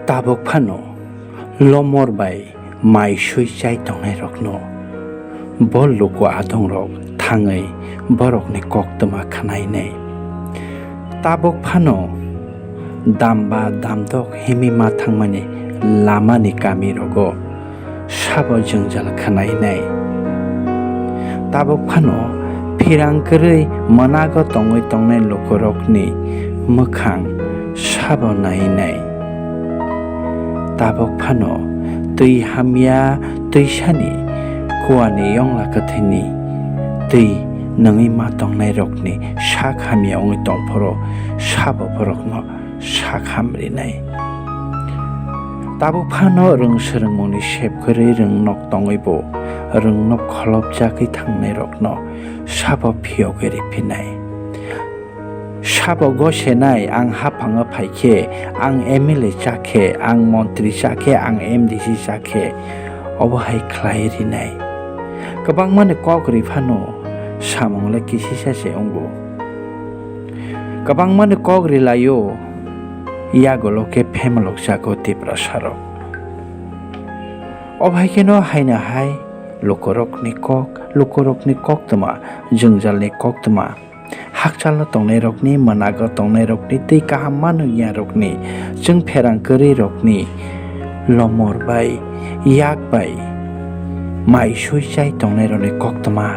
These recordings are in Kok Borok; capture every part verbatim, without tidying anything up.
Tabuk phano lomor bai mai sui chai tongnairokno bo luku adongrok thangwi borokni koktwma khwnainai. Tabuk phano damba damdok himwi ma thangmani lamani kamirogo sabo jwngjal khwnainai. Tabuk phano phirang kwrwi mwnago tongwi tongnai lukurokni mwkhang sabo nainai. Tabuk phano twi hamya twisani kuani yongla kwthwini twi nungwi ma tongnairokni sak hamya wngwi tongphuru sabo borokno sak ham rinai. Tabuk phano rwng swrwngmungni sep kwrwi rwng nok tongwibo rwng nok kholopjagwi thangnairokno sabo phiyogwi riphinai. Sabo gosenai ang haphango phaikhe, ang M L A chakhe, ang montri chakhe, ang M D C chakhe, obo hai khlai rinai. Kwbangmani kok ri phano samung le kisisa se wngo. Kwbangmani kok rilaio, yagulo khe phemlok jago Tiprasarok. Obo hai kheno haino hai lukurokni kok, lukurokni koktwma, jwngjalni koktwma, hakchalno tongnairokni, mwnago tongnairokni tei kaham ma nungyarokni, chwng pherang kwrwirokni lomor bai, yak bai, mai sui chai tongnairokni koktwma.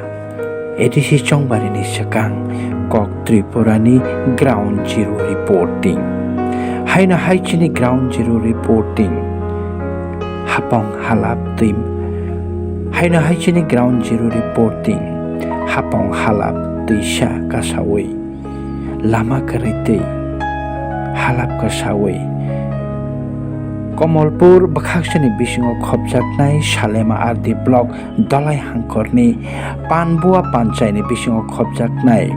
A D C chongbarini swkang kok Tripurani ground zero reporting. Haino hai chini ground zero reporting. Hapong halap twi. Haino hai chini ground zero reporting. Hapong halap twisa kasawi. Lama kwrwi twi halap kasawi. Komolpur bwkhaksani bisingo khopjaknai Salema R D block Dolai hangkorni Panbua panchayni bisingo khopjaknai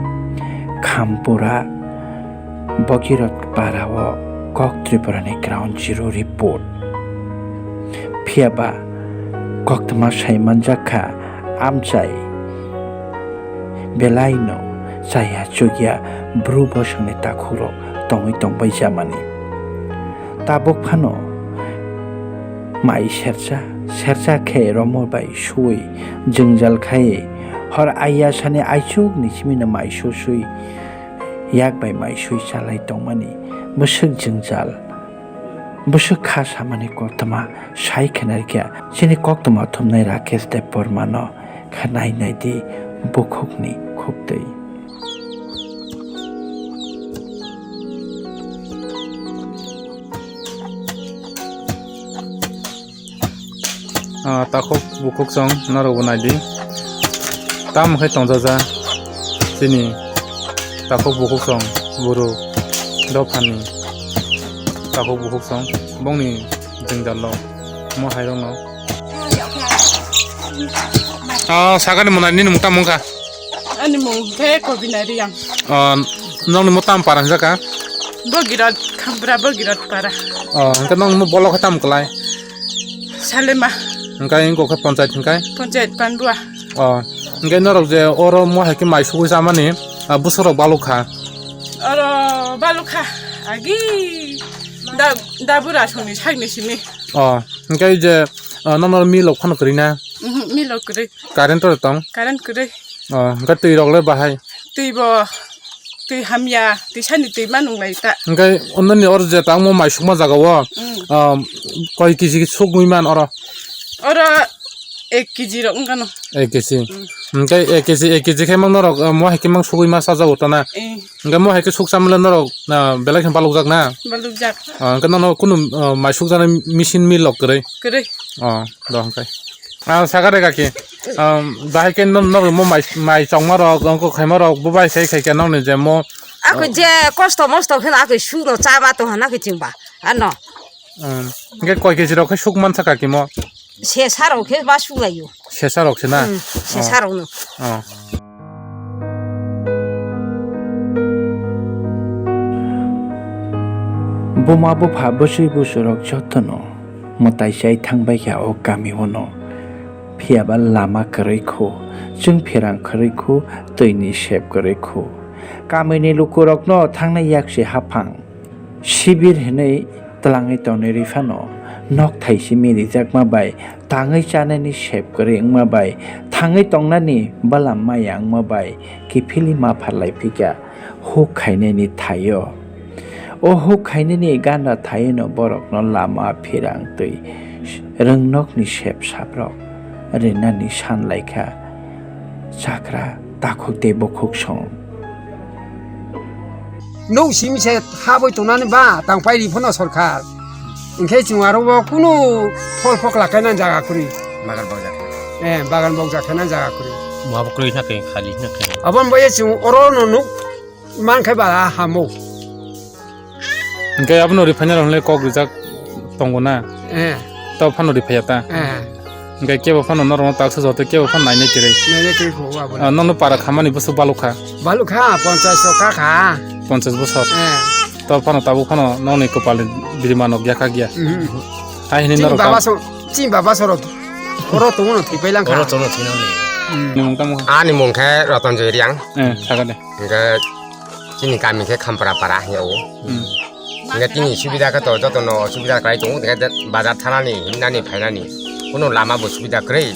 Khampura Bogirot parao kok Tripurani ground zero report. Phiyaba koktwma sai manjak kha amchai belaino chaya chukya bru bosongni takhukrok tongwi tongbai jamani. Tabuk phano mai sercha sercha khe romo bai sui jwngjal khai hor aiya sani aichukni simino mai su sui yak bai mai sui chalai tongmani bwswk jwngjal. Bwswk kha samani koktwma sai khe narikya chini koktwma thumnai Rakesh Debbarmano khe nai nai di bukhukni khuktwi. Ah, takhuk bukhuk song norok bo naidi. Tamo khe tongjaja chini takhuk bukhuk song buru dophani takhuk bukhuk song bongni jwngjal no mo hai rok no. Ah, sakani mwnai nini mung tamo wngkha? Ani mung khe Kobina Riyang. Ah, nokni mo tam para hinjaka? Bogirot Khampura, Bogirot para. Oh, hingke nokni mo bolok khe tam kwlai? Salema. Hingke ingko khe ponchayat hingkai? Ponchayat Panbua. Oh, hingke norok je oro mo hai khe mai sugui chamani, ah, busurok baluk kha? Oro baluk kha, agi da, da bura songni sakni simi. Oh, hingke je, ah, nono milok phano kwrwi na? Mhm, milok kwrwi. Current oro tong? Current kwrwi. Oh, hingke twi rok le bahai? Twi bo, twi hamya, twi sani twi ma nung lai ta. Hingke nini oro je tangmo mai sukma jaga o, mm, um, koi kiji sugui man oro? Oro ek kiji rok wngkha no. Ek kiji. Mm. Hingke ek kiji, ek kiji khe mang norok, um, mo hai khe mang sugui ma sajak o ta na? Eh. Hingke mo hai khe suk chamle norok, ah, belai khe balukjak na? Balukjak. Ah, hingke nono kunu, ah, mai sukjaknai machine mill rok kwrwi? Kwrwi. Oh, do hingke. Ah, sakare kaki. Um, dahai khe no, no, mo mai, mai chongma rok, ongko khaima rok, bo bai sai khai khe nokni je mo. Ako je kosto mosto khe ako suk no chama to hana khe chingba. Ano. Um, hingke koi kiji rok khe suk man saka kimo? Sesa rok khe ba suk laio. Sesa rok se na? Hmm, sesa rok no. Oh. Buma bupha bwswi busurok jotono mwtai chai thangbai kha o kami o no. Phiyaba lama kwrwi khu, chwng pherang kwrwi khu, twini sep kwrwi khu. Kamini lukurokno thangnai yaksi haphang sibir hinwi Twlangwi tongnai rwi phano, nok thai simi rijakma bai, tangwi chanani sep kwrwi wngma bai, thangwi tongnani bwlam maya wngma bai, kiphilwi ma pharlai phikha huk khainani thaio. O huk khainani ganda thaino borokno lama, phirang twi rwngnokni sep saprok rinani san laikha chakra takhuk tei bukhuk song. Nuk simi se habwi tongnani ba tang pai ri phano sorkar. Hinkhe chwng aro bo kunu phol phokla khaina jaga kwrwi. Bagan bokjak. Eh, bagan bokjak khaina jaga kwrwi. Muha bo kwrwi hwnkhe khali hwnkhe. Aboni bagwi chwng oro no nuk mankhe ba hamo. Hinkhe abono ri phaina rok hwnle kok rijak tongo na? Eh. Tabo phano ri phaiya ta? Eh. Hinkhe kebo phano norokno taksa joto kebo phano nainai kwrwi. Nainai kwrwi kho abo. Ah, nokno para khamani bwswk balukha? Balukha, ponchas rok kakha. Ponchas bosor? Eh. Tabo phano tabuk phano nokni kwpalni birima nok yakha giya. Mhm. Hai hini chini norok baba tam- so, chini baba sorok oro tongo no thwi pailangkha. Oro tongo thwinani. Mm. Ni mung tamo? Ani mung khe Roton Joy Riang. Eh, sakade. Hinkhe chini kami khe Khampra para hinwi o. Hmm. Hinkhe chini subida khe to jotono subida kwlai tongo, hinkhe bazar thanani, himnani, phainani. Kuno lama bo subida kwrwi.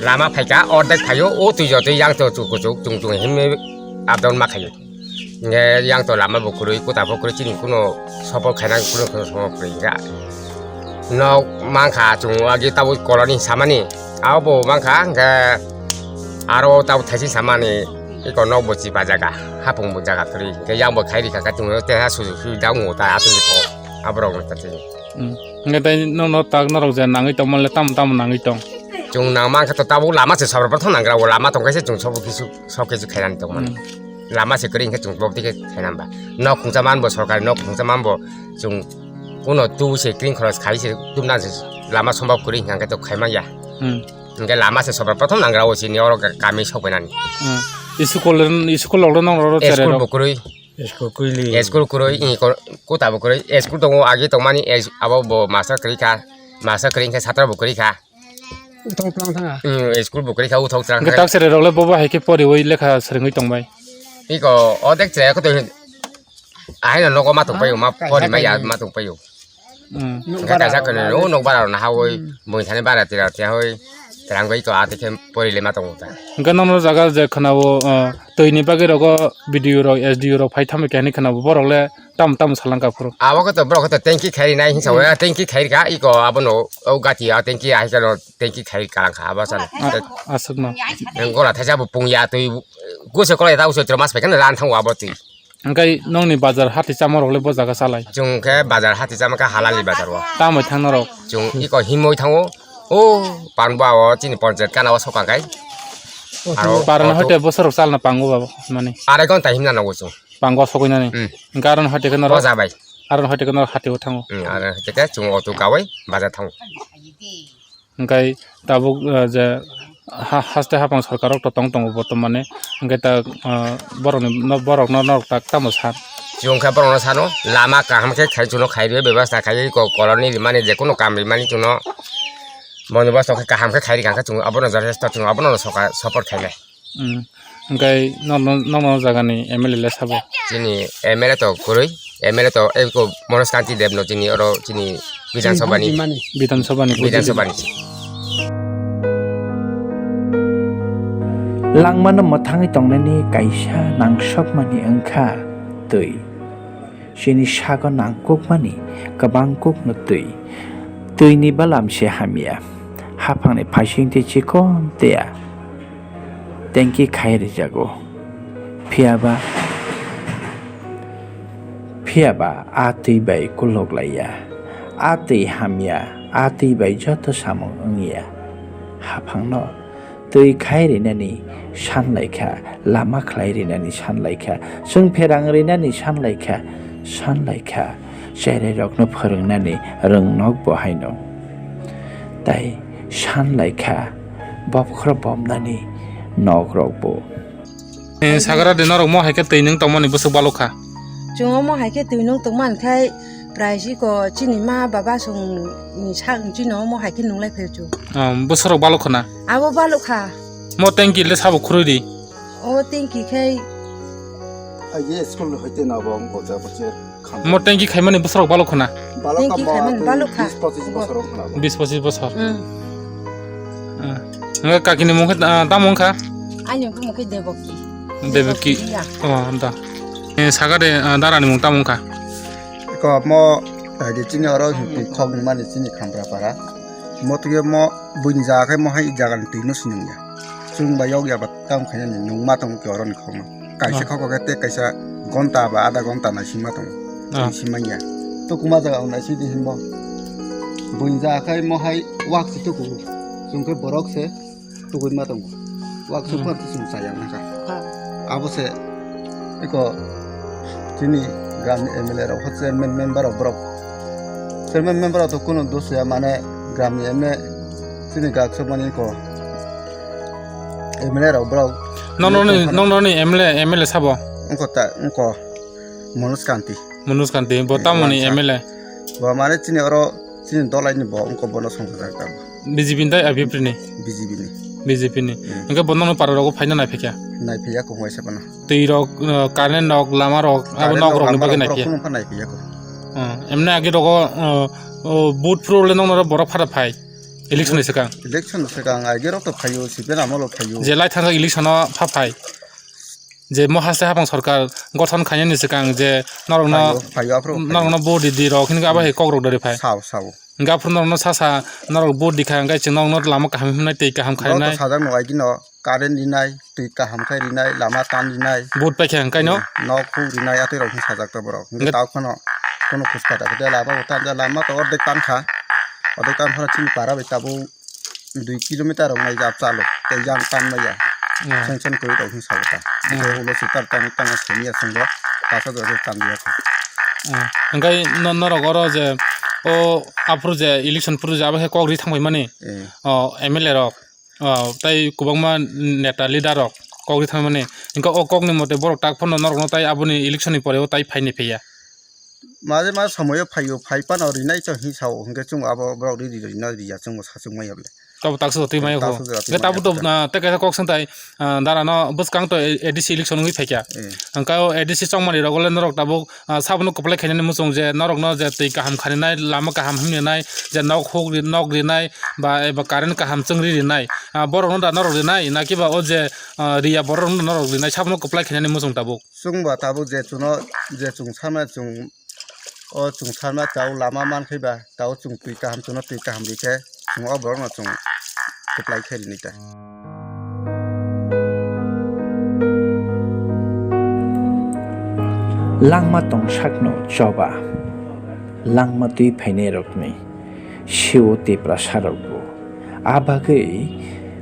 Lama phaikha, ordek phaio, o twi jotwi yang to chuk kuchuk, chung chung himwi up down ma khaio. Hinkhe yang to lama bo kwrwi, kuta bo kwrwi, chini kuno support khaina kuno kuno support kwrwi hinkhe. Nok mankha chwng agi tabuk koloni samani, abo bo mankha, hinkhe aro tabuk thaising samani, iko nok bo chipa jaga, hapung bo jaga kwrwi, hinkhe yang bo khai rikha khe chwng teha sujuk subida wngo ta aswk ko, aborok no ta chini. Hmm. Hinkhe tei nokno tak norok je nangwi tongmani le tamo tamo nangwi tong? Chwng nang mankha to tabuk lama se sabra prothom nanggra o, lama tongkhe se chwng sobo kisu sok kisu khainani tongmani. Hmm. Lama se kwrwi hinkhe chwng bok tike khainani ba. Nok khungsa manbo sorkari nok khungsa manbo chwng kuno tu se kring khoros khai se tumna se lama sombab kwrwi hinkhe to khaimanya. Hmm. Hinkhe lama se sobra prothom nangra o chini oro kami sokbainani. Hmm. School, school rok no nang roro cherai school rok. Bo kwrwi. School kwrwi. School kwrwi, i kor-, kuta bo kwrwi. School tongo agi tongmani es-, abo bo master kwrwi kha. Master kwrwi hinkhe satra bo kwrwi kha. Uthok tlang thanga. Hmm, school bo kwrwi kha, uthok tlang. Hinkhe tak cherai rok le bobo hai khe poriwi lekha swrwngwi tongbai. Iko odek cherai ko to hin-, ahaino nogo ma tongpaio, ma pori ma ya ma tongpaio. Hmm. Hinkhe kaisa kheno o nok bara rok no hawi, hmm, bwini thani bara tira tira hoi, terang bai ko ati khe pori le ma tongo ta. Hinkhe nono jaga je khwnao, ah, twi ni bagwi rogo B D O rok, S D O rok phai thamwi khe hinwi khwnao borok le tamo tamo salangkha phuru. Abo khe to borok khe to tanki khairi nai hinsa, hmm, tanki khairi kha iko abono o gati a tanki ahai khe no tanki khairi kalang kha abo sano. A-, aswk no. Nang gora thaisa bo pung ya twi, gose kolai ta uso tro mas pai khe ran thango abo twi. Hinkhe nokni bazar hati chama rok le bo jaga chalai? Chwng khe bazar hati chama khe halali bazar o. Tamo thang norok? Chwng iko himwi thango. O panba o chini ponchayat kana o sokang kai. Aro parana auto hoite bosor rok chalna pango ba mani. Arai ghonta himna nango chwng. Pango sokoi nani. Hmm. Hinkhe aron hoite khe norok? O jabai. Aron hoite khe norok hati o thango. Hmm, aron hoite khe chwng auto kawi bazar thango. Hinkhe tabuk, ah, je ha-, haste hapang sorkar rok to tong tongo bortomane, hinkhe ta, ah, borokni no, borokno norok tak tamo san? Chwng khe borokno sano, lama kaham khe khai, chwngno khai rwui bebasta khaiwi ko-, koloni rimani, jekunu kam rimani chwngno boni bosto khe kaham khe khai rikha khe chwng abono jothesto, chwng abono soka-, support khainai. Hmm. Hinkhe nono, nono jagani M L A le sabo? Chini M L A to kwrwi, M L A to eko Manoj Kanti Dev no chini oro chini Bidhan Sabha ni. Bidhan Sabha ni. Bidhan Sabha ni. Langmano mwthangwi tongnani kaisa nangsokmani wngkha twi. Chini sago nangkukmani kwbang kukno twi. Twini balam se hamya. Haphangni phaising tei chikon tea tengki khai rijago. Phiyaba, phiyaba a twi bai kulok laiya. A twi hamya, a twi bai joto samung wngya. Haphangno twi khai rinani san laikha, lama khlai rinani san laikha, chwng pherang rinani san laikha, san laikha, cherai rokno phwrwngnani rwngnok bo haino. Tai san laikha, bokhro bomnani nok rok bo. Eh, sagra de norok mo hai khe twi nwng tongmani bwswk balokha. Chwng omo hai khe twi nwng tongma hinkhe prai si ko chini ma baba song ni sak chini omo hai khe nunglai phai chu. Ah, bwswk rok balokha na? Abo balokha. Mo tanki le sabo khurui di. O tanki khe. Aye school hoite na bo ang goja boche. Mo tengki khaimani bwsarok balok khna? Balok Tengki kha mo khaimani twi balok kha. Bis pochis bosor wng khna. Bis pochis bosor. Hmm. Ah. Nga kakini mung khe, ah, tamo wngkha? Ani mung khe Deboki. Deboki. Deboki ya. Oh, da. Eh, sagade, ah, darani mung tamo wngkha? Ko mo, ah, di chini oro hipi khok mani chini Khamprapara. Mo twi mo buini jaga khe mo hai jagani twi no sinung ya. Chwng bai yok ya ba tamo khainani nung ma tongo khe oro ni khok no. Kaisa Ah. khok khe tei kaisa gonta ba adha gonta nai sima tongo. Ah. Chwng simang ya. Tukuma jaga nai sidi hinbo. Buini jaga khe mo hai wak se tuku. Chwng khe borok se tukui ma tongo. Wak Hmm. sukha kisum chaya nangkha. Ha. Abo se eko chini gram ni M L A rok, chairman member rok borok. Chairman member rok to kuno dos ya, mane gram ni M L A chini gak sok mani ko M L A rok borok. Nong nong ni, Nong nong ni M L A, M L A sabo? Wngkho ta, wngkho Manoj Kanti. Manoj Kanti, bo tamo ni Wansa. M L A? Bo mane chini oro chini dolai ni bo wngkho bono songchajak ta bo. B J P ni tai I P F T ni? B J P ni. B J P ni. Hmm. Hingke bo nokno para rogo phaina nai phikya? Nai phikya kung waisa bono. Twi rok, uh, current rok, lama rok, abo Current nok rok, rok ni lama bagwi rok, nai borok phikya? Phunukha nai phikya kung. Hmm. Emne agi rogo, uh, uh, vote phuru le nokno borok phara phai? Election ni swkang? Election ni swkang agi rok to phaio, C P M amolo phaio. Je lai thangkha election o pha phai? Je mo haste hapang sorkar gothon khainani swkang je norokno, Phaio, phaio, aphuru phaio. Norokno vote di di rok, hinke abo hai kok rok dori phai. Sao, sao. Hinke aphuru norokno sasa norok vote di kha, hinke chwng norokno lama kaham himnai, twi kaham Norok khainai. To sajak no aigino current rinai, twi kaham khai rinai, lama tan rinai. Vote paikha hinke no? Nok huk rinai, atwi rok hin sajak to borok. Hinke Hinke tao khano, kono khus pata khe lama bo tan, lama to ordek tan kha. Ordek tan khano chini para bai tabuk dui kilometer rok nai jab chalo, tei jang tan maya. Hmm. Sen sen koi rok hin sabo ta. Hmm. Tei ulo sitar tan tan senior sengbo, kasa do tan ya. Hmm. Hingke no-, norok oro je, o aphuru je election phuru je abo khe kok ri thangbai mani. Eh. O M L A rok, o tei kwbangma neta leader rok kok ri thangbai mani. Hingke o kok ni mote borok tak phano norokno tai aboni election ni pore o tai phaini phiya. Maje ma somoyo phaio, phai phano rinai chwng hin sao, hingke chwng abo borok ri, ri, rina riya chwngbo sachuk maya bole. Tabo taksa jotwi maya Taksa kho. Jotwi Hingke maya tabuk to, kho. Ah, tei kaisa kok swng tai, ah, dara no bwskang to A D C election wngwi phaikha. Eh. Hingke o A D C chongmani rogo le norok tabuk, ah, sabono kwplai khainani muchung je norok no je twi kaham khaninai, lama kaham himninai, je nok huk ri-, nok rinai, ba eba current kaham chwng ri rinai. Ah, borok no da norok rinai, na kiba o je, ah, riya borok no norok rinai, sabono kwplai khainani muchung tabuk. Chwngba tabuk je chwngno, je chwng sana chwng, o chwng sana tao lama mankhe ba, tao chwng twi kaham chwngno twi kaham rikhe, chwng o borokno chwng kwplai khe rini ta. Langma tongsakno choba, langma twi phainairokni siwo Tiprasarokbo. A bagwi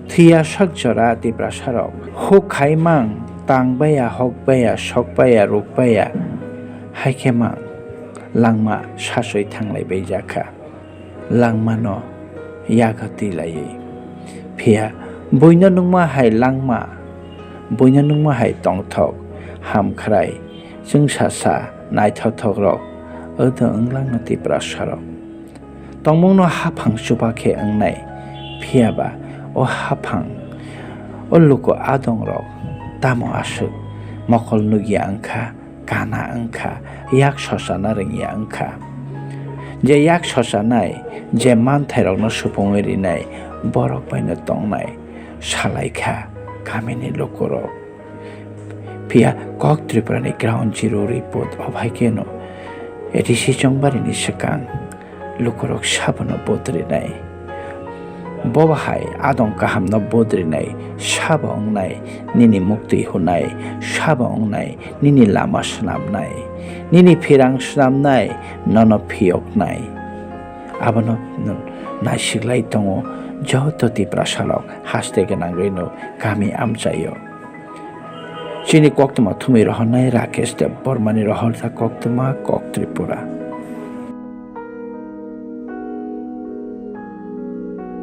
thwiyasak jora Tiprasarok huk khai mang, tang baya, hok baya, sok baya, ruk baya, hai khe mang langma sasoi thanglai bai jakha. Langmano yago twi laiwi. Phiya buino nungma hai langma, buino nungma hai tongthok, hamkhrai, chwngsasa, naithothok rok, odo wng langno Tiprasarok. Tongmungno haphang chuba khe wngnai, phiya ba o haphang, o luku adongrok tamo aswk mokol nukya wngkha, kana wngkha, yak sochana rwngya wngkha. Je yak sochanai, je manthairokno supungwi rinai, borok baino tongnai, salaikha kamini lukurok. Phiya Kok Tripura ni Ground Zero report o bai kheno A D C chongbarini swkang lukurok sabono vote rinai. Bo bahai adong kahamno vote rinai, sabo wngnai nini muktwi hwnai, sabo wngnai nini lama swnamnai, nini phirang swnamnai, nono phiyoknai. Abono naisiklai tongo joto Tiprasarok haste gwnangwino kami amchaio. Chini koktwma thumwi rohornai Rakesh Debbarmani rohorjak koktwma Kok Tripura.